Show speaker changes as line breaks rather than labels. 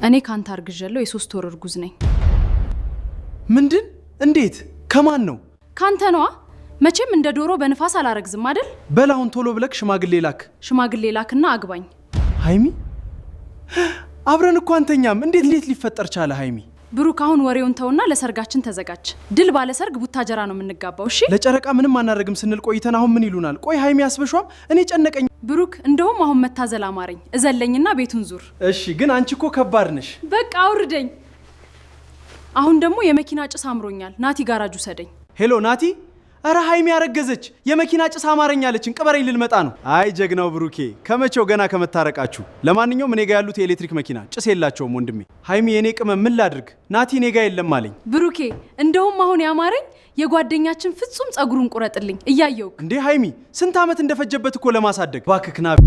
እኔ ካንተ አርግዣለሁ። የ3 ወር እርጉዝ ነኝ።
ምንድን? እንዴት? ከማን ነው?
ካንተ ነዋ። መቼም እንደ ዶሮ በንፋስ አላረግዝም አይደል?
በል አሁን ቶሎ ብለክ ሽማግሌ ላክ።
ሽማግሌ ላክና አግባኝ።
ሀይሚ፣ አብረን እኮ አንተኛም። እንዴት ሊፈጠር ቻለ ሀይሚ?
ብሩክ፣ አሁን ወሬውን ተውና ለሰርጋችን ተዘጋጅ። ድል ባለ ሰርግ ቡታጀራ ነው የምንጋባው። እሺ?
ለጨረቃ ምንም አናደርግም ስንል ቆይተን አሁን ምን ይሉናል? ቆይ ሀይሚ አስበሿም፣ እኔ ጨነቀኝ።
ብሩክ፣ እንደውም አሁን መታዘል አማረኝ። እዘለኝና ቤቱን ዙር።
እሺ፣ ግን አንቺ እኮ ከባድ ነሽ።
በቃ አውርደኝ። አሁን ደግሞ የመኪና ጭስ አምሮኛል። ናቲ ጋራጅ ውሰደኝ።
Hello ናቲ፣ እረ ሀይሚ ያረገዘች፣ የመኪና ጭስ አማረኝ አለችን። ቅበረኝ ልልመጣ ነው። አይ ጀግናው ብሩኬ፣ ከመቼው ገና ከመታረቃችሁ። ለማንኛውም እኔ ጋ ያሉት የኤሌክትሪክ መኪና ጭስ የላቸውም ወንድሜ። ሀይሚ የኔ ቅመም ምን ላድርግ? ናቲ እኔ ጋ የለም አለኝ።
ብሩኬ፣ እንደውም አሁን ያማረኝ የጓደኛችን ፍጹም ጸጉሩን ቁረጥልኝ እያየውክ።
እንዴ ሀይሚ፣ ስንት ዓመት እንደፈጀበት እኮ ለማሳደግ። እባክህ ና።